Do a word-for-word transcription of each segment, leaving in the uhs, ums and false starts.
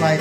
Bye.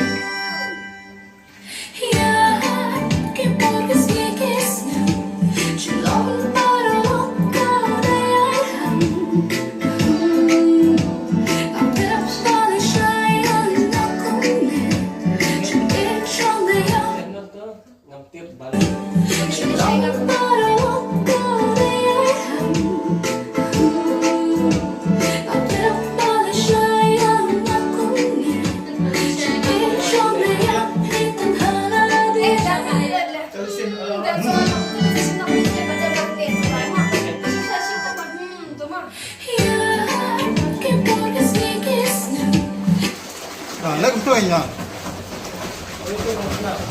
Ah, lek tu nya.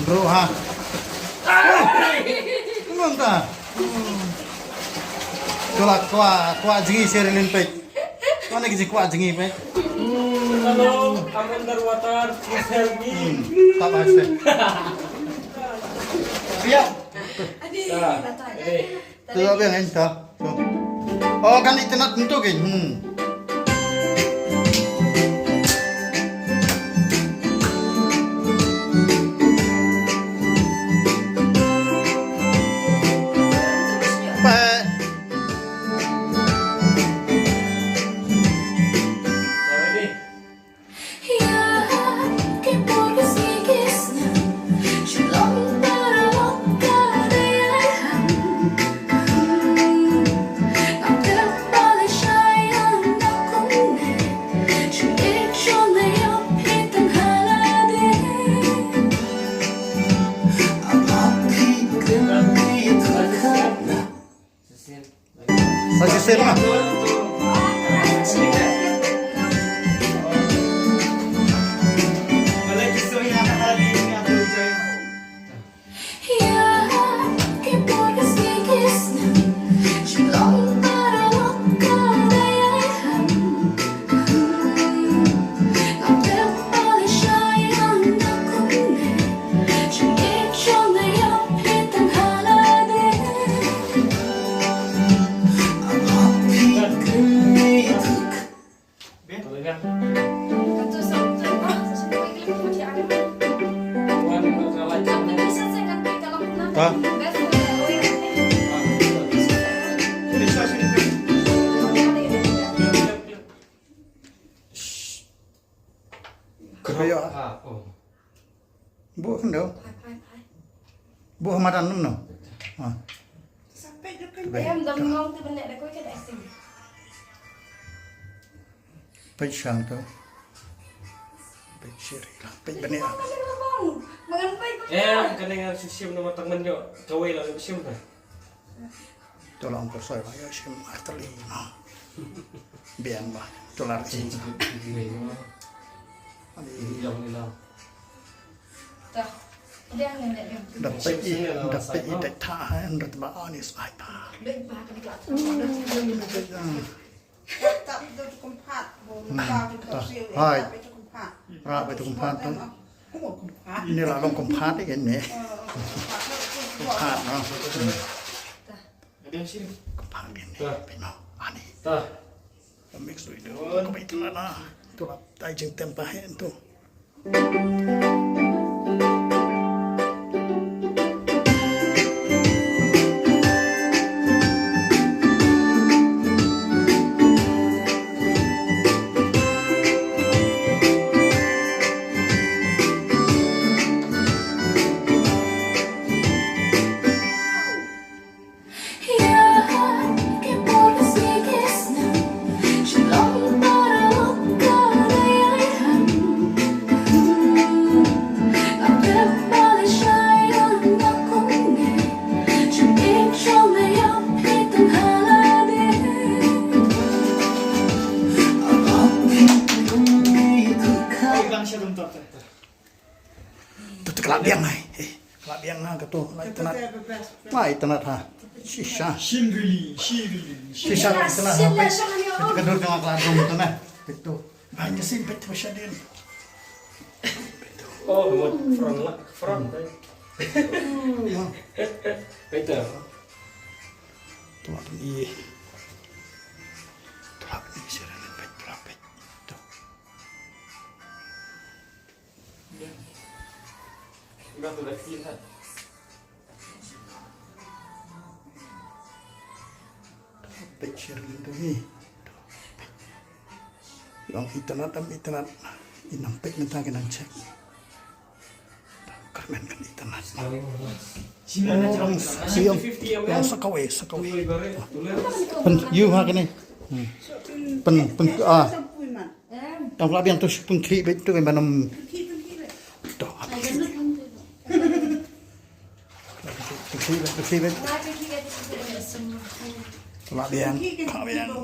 Bro ha. Ngon ta. Tula kwa kwa jingi seri lin pek. Kwa ne ji kwa jingi pek. Hello, I'm underwater. Please help me. Tak bahasa. Ya. Adi, Ah, batal. eh. Tengok biang kan tak. Oh kan internet untuk kan. Hmm. Pak. Sa shisien ma. Ha? Kaya. Ah, oh. Bu hendo. Phai, phai, phai. Bu hamadan num no. Ha. Em dam ngong te bene da koi ka da sing. Peit shang tu. Peit shiri lah. Peit bene. Mangan pai ko. Em kane nga shim na matang manjo. Kawai la shim na. Tolong ko soi ba ya shim artali. Biang ba. Tolar sing. Ani. Ilong ilong. Da peit i, da peit i da tha ha, da ba ani sai pa. Hai. Ra ba tu kumpat tu. Ni la long kumpat i ne. Kumpat no. Kumpat i ne. Peit no. Ani. Mix doi doi. Ko bai tla na. Tu la tai jingtem pa hen tu. Tu te kelak biang ai. Eh, kelak biang ha ka tu. Lai tenat. Lai tenat ha. Shisha. Shisha lai tenat ha. Peit. Ka dur ka kelak dum tu na. Peit tu. Hanya sin pet tu sha din. Oh, mo front lah, front. Pet tu. Tu lah ni. Tu lah ni sih, pet tu lah, pet. Tu. Enggak tu dah sih lah. Pek Sherlyn tu ni. Yang internet am internet. Inang pek minta kena check. Kermen kan internet. Yang yang yang sakawe sakawe. Pen you ha kene. Pen pen ah. Tang la biang tu pengkri bet tu kan banam. Tu. Pengkri bet pengkri bet. La biang la biang.